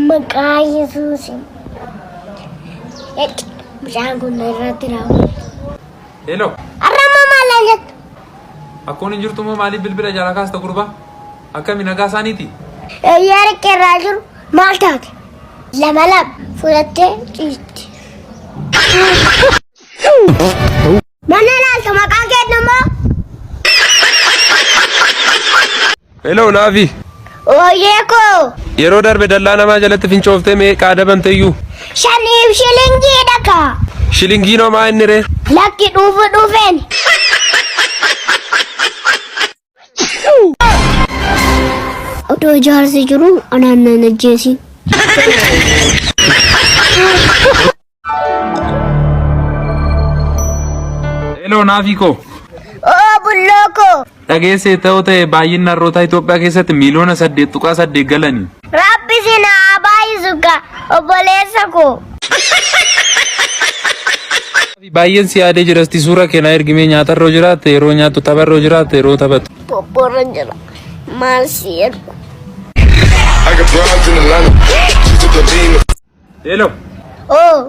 Maqaa Yesuusin. Bishaan kun irratti raawwatu. Hello. Har'a immoo maal naan jettu? Akkoon hin jirtu moo maaliif bilbila jalaa kaasta gurbaa? Akkami nagaa isaaniiti? Eeyyaa riqqee irraa jiru maal taate? Lama lama fudhattee ciisti. Mana ilaalta maqaa keenya immoo Hello Naafi. Ooyyee koo Yeroo darbe dallaa namaa jalatti fincooftee meeqa adabamteyyuu? Shaniif shilingii dhaka. Shilingiin homaa inni ree? Lakki dhuufu dhufeen. Otoo jaarsi jiru anaan nan ajjeesin. Hello Naafii koo. Oo bulloo koo. Dhageessee ta'uu ta'e baay'inni harrootaa Itoophiyaa keessatti miiliyoona 8.8 galani. Rabbi si na haa baay'isu kaa obboleessa koo. Baay'een si yaadee jira sti suura kee naa ergimee nyaatarra yoo jiraatte yeroo nyaattu tapharra yoo jiraatte yeroo taphattu. Bobborra jira. Maal si ergu? I got broads in Atlanta. She took the lean. Hello. Oo.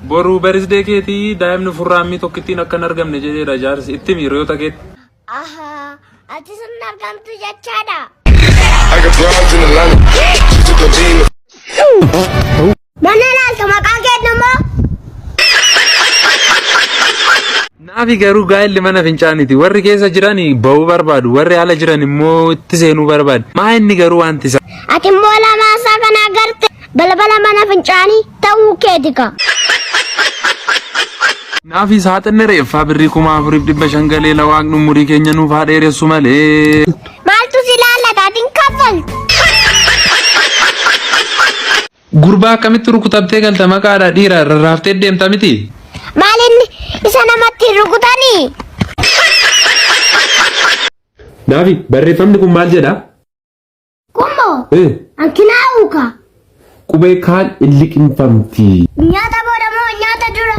Boru barisdee keetii daa'imni furraammii tokkittiin akka hin argamne jedheera jaarsi itti himi hiriyoota keetti. Ahaa. Ati sun argamtu jechaadha. I got broads in Atlanta. She took the lean. Mana ilaalta maqaa keenya immoo? Naafi garuu gaa'elli mana fincaaniiti. Warri keessa jiran ba'uu barbaadu. Warri ala jiran immoo itti seenuu barbaadu. Maa inni garuu wanti isaa. Ati immoo lamaasaa kana agarte balbala mana fincaanii ta'uu keeti ka. Naafi saaxinni reeffaa birrii 4500 galee la waaqni umurii keenya nuuf haa dheeressu malee. Maaltu si laallata ati hin kaffaltu. Gurbaa akkamitti rukutamtee galta maqaadha dhiira rarraaftee deemta miti. Maal inni isa namatti hin rukutanii? Naafi barreeffamni kun maal jedha? Kummoo hanqinaa'uu ka. Qubee kaan hin liqimfamti. Nyaata booda moo nyaata dura?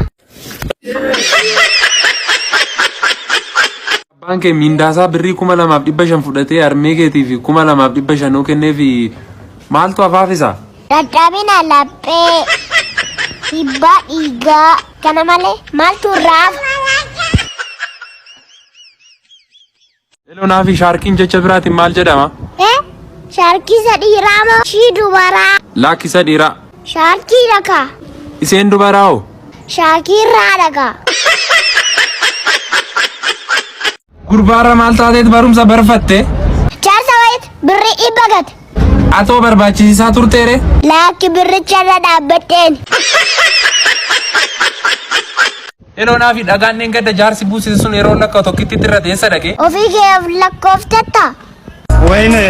Abbaan kee miindaasaa birrii 2500 fudhatee harmee keetiif 2500 yoo kenneef maaltu hafaafisa? Dadhabina laphee, dhiibbaa dhiigaa kana malee maaltu irraa hafa? Hello naafi shaarkiin jecha biraatiin maal jedhama? Eh? Shaarkii isa dhiiraa moo ishii dubaraa? Laakki isa dhiiraa. Shaarkii dhakaa. Iseen dubaraa hoo? Shaarkii irraa dhakaa. Gurbaarra maal taateet barumsa barfatte? Jaarsa wayit birrii 100 gate. Atoo barbaachisiisaa turteere? Laakki birricha irra dhaabbadheen. Hello naafi dhagaan dheengadda jaarsi buusise sun yeroo lakkaa'u tokkittitti irra eessa dhaqe? Ofii kee of lakkooftatta. Wayne.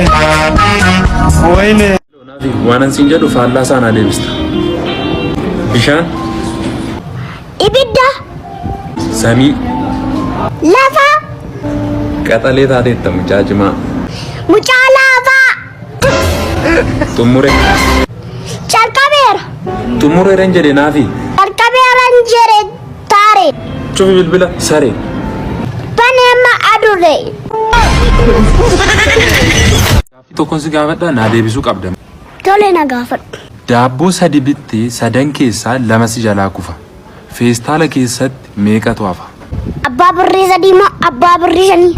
Wayne. Naafi waan an siin jedhu faallaa isaa naa deebista. Bishaan. Ibidda. Samii. Lafa. Qaxalee taateetta mucaa cimaa. Mucaa laafaa. Xumure. Calqabeera. Xumureeran jedhe naafi. Calqabeeran jedhe taare. Cufi bilbila saree. Bani amma adurre. Gaaffii tokkon si gaafadha naa deebisuu qabda. Tole na gaafadhu. Daabboo sadi bittee sadan keessaa lama si jalaa kufa. Feestaala keessatti meeqatu hafa? Abbaa birrii sadii moo abbaa birrii shanii?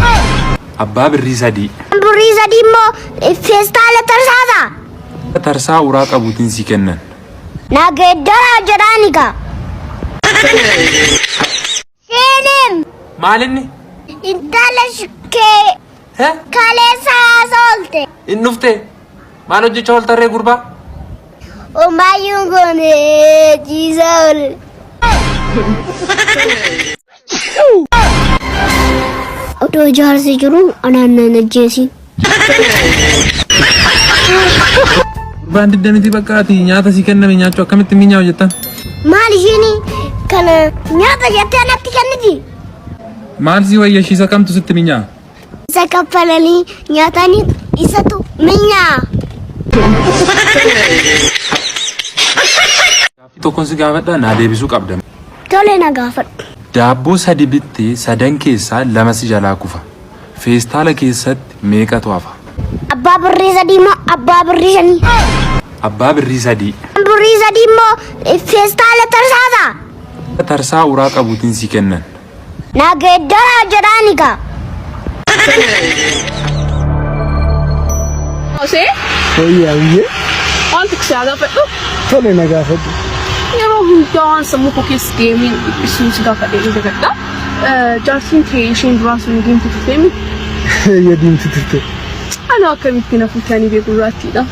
Abbaa birrii sadii. Birrii sadii immoo feestaala tarsaasa. Tarsaa uraa qabuutiin si kennan. Na geeddaraa jedhaani kaa. Seenem Maal inni? Intala kee kaleessa haasa oolte. Hin dhufte? Maal hojjechaa ooltarree gurbaa? Homaayyuu hin goone ciisaa oole. Odoo jaarsi jiru anaan nan ajjeesin. Gurbaan didda miti bakka ati nyaata sii kenname nyaachuu akkamitti minyaawu jettan? Maal ishiin kana nyaata jettee natti kenniti? Maal sii wayya ishii isa kamtu sitti minyaa? Isa kaffalanii nyaatanii isatu minyaa. Gaaffii tokkon si gaafadha naa deebisuu qabda. Tole na gaafadhu. Daabboo sadi bittee sadan keessaa lama si jalaa kufa. Feestaala keessatti meeqatu hafa? Abbaa birrii sadii moo abbaa birrii shanii? Abbaa birrii sadii. Birrii sadii immoo feestaala tarsaasa. Tarsaa uraa qabuutiin si kennan. Na geeddaraa jedhaani kaa. Osee Wayyaa biyyee. waan tokko si haa gaafadhu. Tole na gaafadhu. Yeroo hundaa waan sammuu koo keessa deemee dhiphisuun si gaafadhee ni dagadha. Jaartiin kee isheen duraa sun diimtuu turtee mi? Eeyya diimtuu turte. Anoo akkamitti na fuute ani beeku gurraattiidha.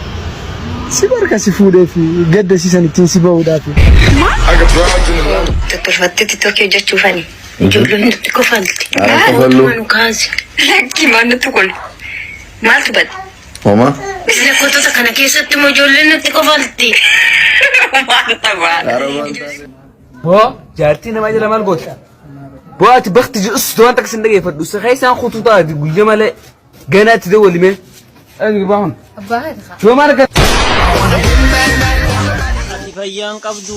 Si barka si fuudhee fi gadda si san ittiin si bahuudhaaf. I got broads in Atlanta. Tottolfattee tiktookii hojjechuufani. Ijoolleen nutti kofalti. Haa, kofallu. Mootummaa nu kaase. Lakki maal nutti kolu? Maaltu bade? Homaa. Lakkootota kana keessatti immoo ijoolleen nutti kofalti. Maal ta'aa? Boo jaartii namaa jala maal goota? Boo ati bakti jedhus waan takka sin dhageeffadhu. Isa keessaan kutuu taati guyya malee ganaa itti dawwalimee. Eenyu gurbaa kun? Yoo maal akka Ati fayyaan qabdu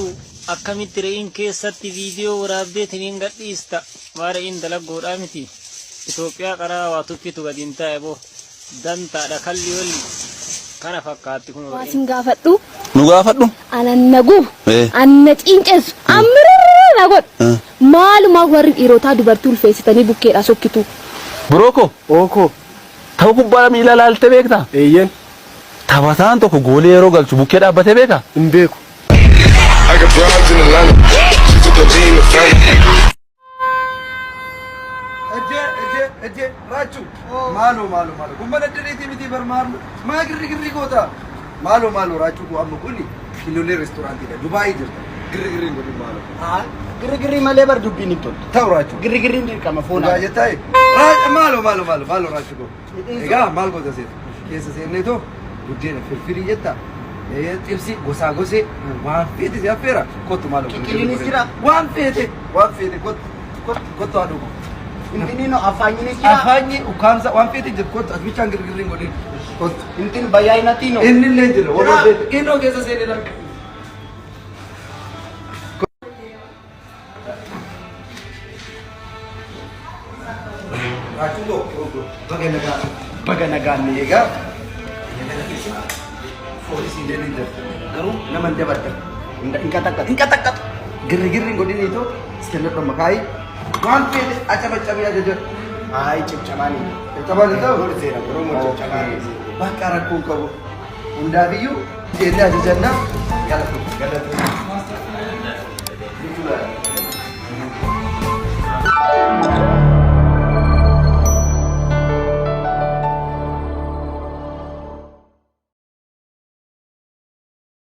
akkamitti re'in keessatti viidiyoo waraabdee tiniin gadhiista maa re'in dalaggoodhaa miti Itoophiyaa qaraa waa tukkitu gadi hin taa'e boo dantaadha kalli walli kana fakkaatti kun Waa re'in. sin gaafadhu. Nu gaafadhu. Anan na gubu. Eh. An na ciinceessu. An mirrrr na godhu. Maalumaaf warri dhiirotaa dubartii ulfeessitanii bukkeedhaa sokkitu. Bro koo. Oo koo. Tapha kubbaa miilaa laaltee beektaa? Eeyyeen. Taphataan tokko goolii yeroo galchu bukkee dhaabbatee beekaa? Hin beeku. I got broads in Atlanta. She took the lean the family. Ejjee ejjee ejjee raachuu maaloo maaloo maaloo kun mana diriitii miti bar maaloo maa girri girri goota maaloo maaloo raachuu koo amma kuni kilolee reestooraantiidha Dubaayii jirta girri girri hin godhin maaloo. Girrigirrii malee bar dubbiin hin toltu. Ta'u raachuu. Girrigirriin dirqama foon. Dhugaa jettaa Raa maaloo maaloo maaloo maaloo raachuu koo. Egaa maal goota seeta keessa seennee too buddeena firfirii jetta xibsi gosaa gosee waan feete si affeera kottu maaloo. Qiqqiliinis jira? Waan feete waan feete kottu kottu kottu haa dhugu. Intini afaanyinis jira. Afaanyi ukkaamsa waan feete jiru kottu as bichaan girgirri hin godhin kottu. Intin bayyaayinatiino. Inni illee jira waan feete innoo keessa seenee lafa. Raachuu koo baga nagaa baga nagaan egaa biyya kana keessa poolisii illee ni jira garuu nama hin dabartan Hin qaxaqqatu. hin qaxaqqatu girri girri hin godhiniitoo iskelloo makaayii waan feete acabacabii ajaja. Ayi cibcamaan hin Caccabaan hin ta'u? Gorseera Oromoo cibcamaan hin Bakka rakkoon qabu. Hundaafiyyuu jennee ajajannaa galatu galatu.